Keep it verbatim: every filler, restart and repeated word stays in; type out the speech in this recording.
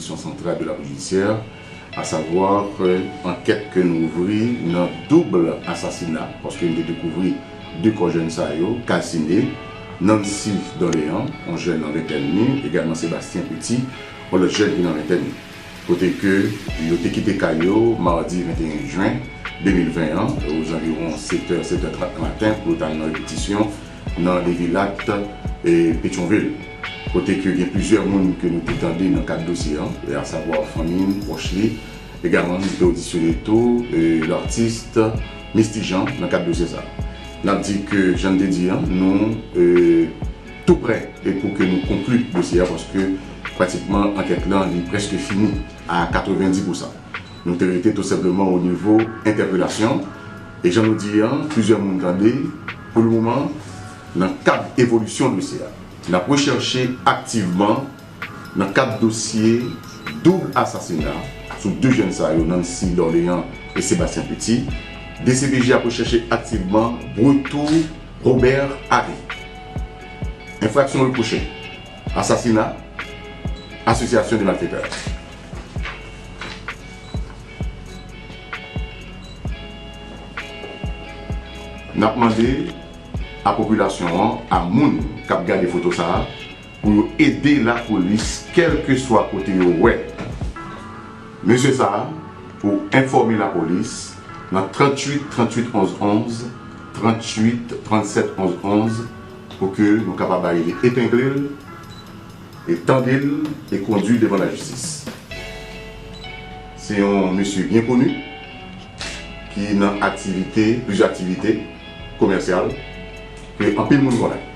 Direction centrale de la police judiciaire, à savoir, euh, ankèt ke nou ouvri nan doub asasina, paske nou te dekouvri de kò jèn sa yo kalsine Nancy Dorléans, yon jèn nan ventèn li, egalman Sébastien Petit, yon lòt jèn ki nan ventèn li. Kote ke yo te kite kay yo madi venteyen jen de mil ven an, ozanviwon sèt è, sèt è trant nan maten, pou yo t al nan repetisyon nan Levilat, e, Petyonvil. Kote ke gen plizyè moun ke nou te tande nan kad dosye an, e, asavwa fanmi l, pwòch li, egalman nou te odisyone tou, e, latis Misty Jean nan kad dosye sa. N ap di ke, jan n te di an, nou, e, tou prè e pou ke nou konkli dosye a, paske pratikman ankèt lan li prèske fini a katrevenndis pousan. Nou te rete tou senpleman o nivo entèpelasyon, e jan nou di an, plizyè moun tande, pou le moman, nan kad evolisyon dosye a, n ap rechèche aktivman nan kad dosye doub asasina sou de jèn sa yo, Nancy Dorléans e Sébastien Petit, D C P J ap rechèche aktivman retou Robert Harry. Enfraksyon repwoche: asasina, asosyasyon de malfetè. N ap mande a popilasyon an, a moun k ap gade foto sa a, pou yo ede lapolis, kèlkeswa kote yo wè mesye sa a, pou enfòme lapolis nan tranntuit tranntuit onz onz, tranntuit trannsèt onz onz, pou ke nou kapab arive epengle l e tande l e kondui devan lajistis. Se yon mesye byen koni ki nan aktivite, plizyè aktivite komèsyal ke anpil moun konnen.